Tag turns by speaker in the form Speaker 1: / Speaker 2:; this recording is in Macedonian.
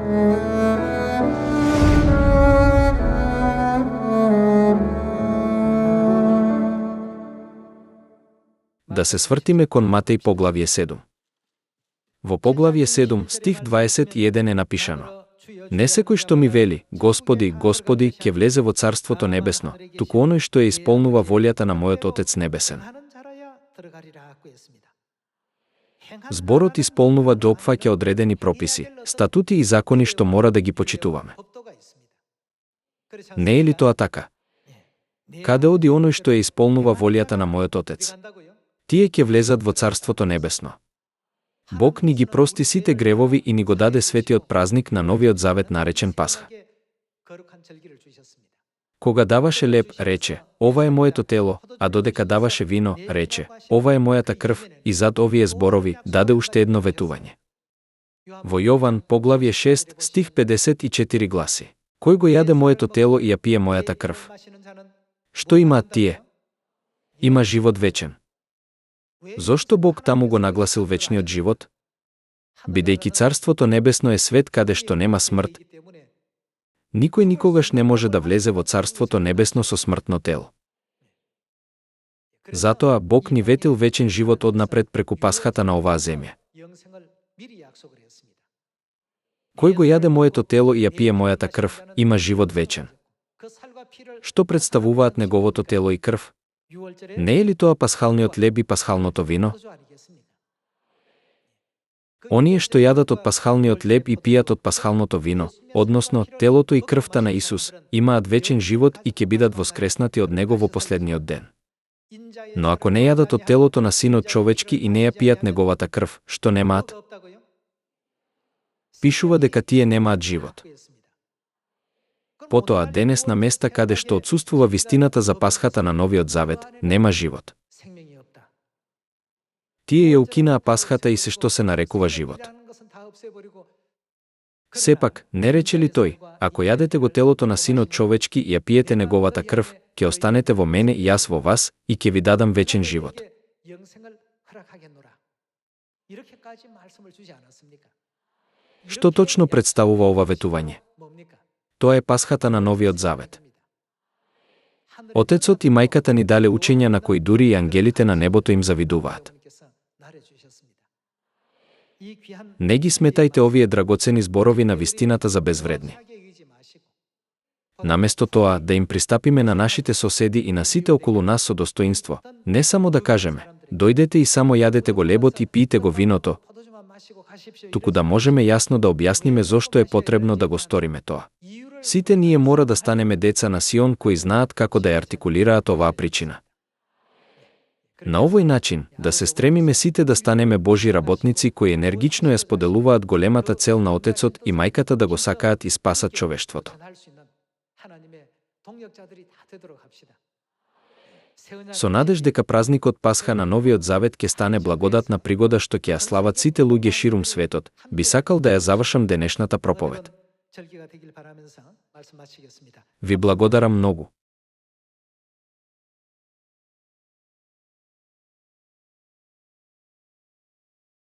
Speaker 1: Да се свртиме кон Матеј поглавје 7. Во поглавје 7, стих 21 е напишано: Не секој што ми вели, Господи, Господи, ќе влезе во Царството Небесно, туку оној што ја исполнува волјата на мојот Отец Небесен. Зборот исполнува да опфаќа одредени прописи, статути и закони што мора да ги почитуваме. Не е ли тоа така? Каде оди оној што ја исполнува волјата на мојот Отец? Тие ќе влезат во Царството Небесно. Бог ни ги прости сите гревови и ни го даде светиот празник на Новиот Завет наречен Пасха. Кога даваше леб, рече: Ова е моето тело, а додека даваше вино, рече: Ова е мојата крв, и зад овие зборови даде уште едно ветување. Во Јован, поглавје 6, стих 54 гласи: Кој го јаде моето тело и ја пие мојата крв? Што имаат тие? Има живот вечен. Зошто Бог таму го нагласил вечниот живот? Бидејќи Царството Небесно е свет каде што нема смрт, никој никогаш не може да влезе во Царството Небесно со смртно тело. Затоа Бог ни ветил вечен живот однапред преку Пасхата на оваа земја. Кој го јаде моето тело и ја пие мојата крв, има живот вечен. Што представуваат неговото тело и крв? Не е ли тоа пасхалниот леб и пасхалното вино? Оние што јадат од пасхалниот леб и пијат од пасхалното вино, односно телото и крвта на Исус, имаат вечен живот и ќе бидат воскреснати од него во последниот ден. Но ако не јадат од телото на Синот човечки и не ја пијат неговата крв, што немаат? Пишува дека тие немаат живот. Потоа денес на места каде што отсуствува вистината за Пасхата на Новиот Завет, нема живот. Тие ја укинаа Пасхата и се што се нарекува живот. Сепак, не рече ли тој: Ако јадете го телото на Синот човечки и ја пиете неговата крв, ќе останете во мене и јас во вас, и ќе ви дадам вечен живот. Што точно представува ова ветување? Тоа е Пасхата на Новиот Завет. Отецот и мајката ни дале учења на кои дури и ангелите на небото им завидуваат. Не ги сметајте овие драгоцени зборови на вистината за безвредни. Наместо тоа да им пристапиме на нашите соседи и на сите околу нас со достоинство, не само да кажеме: дојдете и само јадете го лебот и пиете го виното, туку да можеме јасно да објасниме зошто е потребно да го сториме тоа. Сите ние мора да станеме деца на Сион кои знаат како да ја артикулираат оваа причина. На овој начин, да се стремиме сите да станеме Божи работници кои енергично ја споделуваат големата цел на Отецот и мајката да го сакаат и спасат човештвото. Со надеж дека празникот Пасха на Новиот Завет ќе стане благодатна пригода што ќе ја слават сите луѓе ширум светот, би сакал да ја завршам денешната проповед. Ви благодарам многу.